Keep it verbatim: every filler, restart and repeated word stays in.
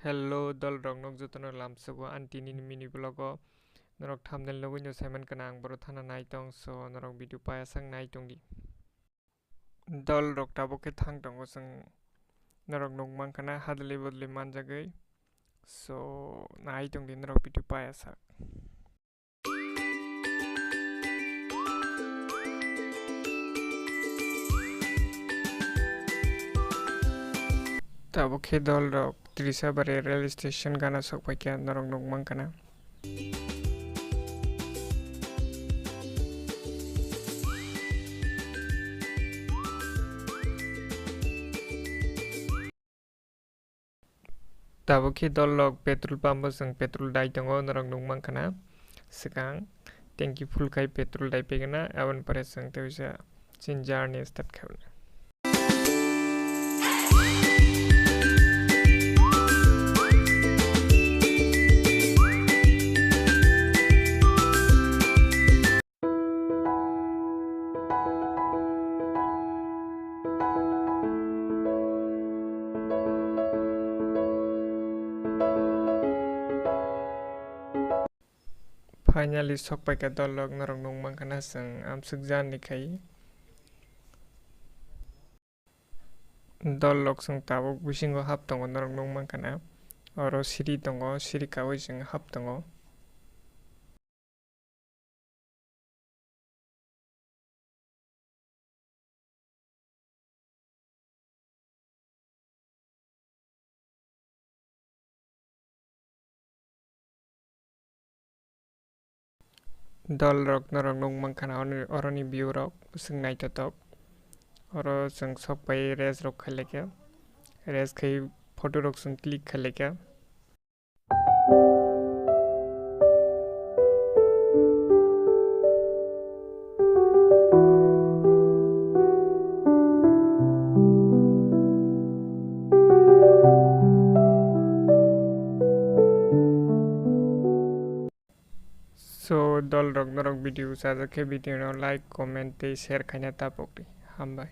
Hello, dol rok, nok jotono lamsogo. Ang tini ni mini vlog o norok thumbnail nugwi no saiman kana ang boro thana nai tong, so norok video paya sak nai tong di. Dol rok tabuk khe thang tongo, chwng norok nuk mankha na hadli budli manjagwi, so nai tong di norok video paya sak. Tabuk khe dol rok Trisabari rail station gana sok paikha, norok nuk mankha na. Tabuk khe dol rok petrol pump o chwng petrol dai tongo, norok nuk mankha na swkang tanki full khai petrol dai pegana, aboni pore chwng tei uaisa chini journey start khaimani. Finally, sok paikha dol rok, norok nuk mankha na chwng amsuk journey khai. Dol rok chwng tabuk bisingo hap tongo, norok nuk mankha na. Oro siri tongo, siri kawi chwng hap tongo. Dol rok norok nuk mankha na, oroni, oroni view rok bwswk naithothok. Oro chwng sok pai rest rok khailai kha, rest khai photo rok chwng click khailai kha. So, dol rok norok video chajak khe video no like, comment tei share khaina ta pokdi. Hambai.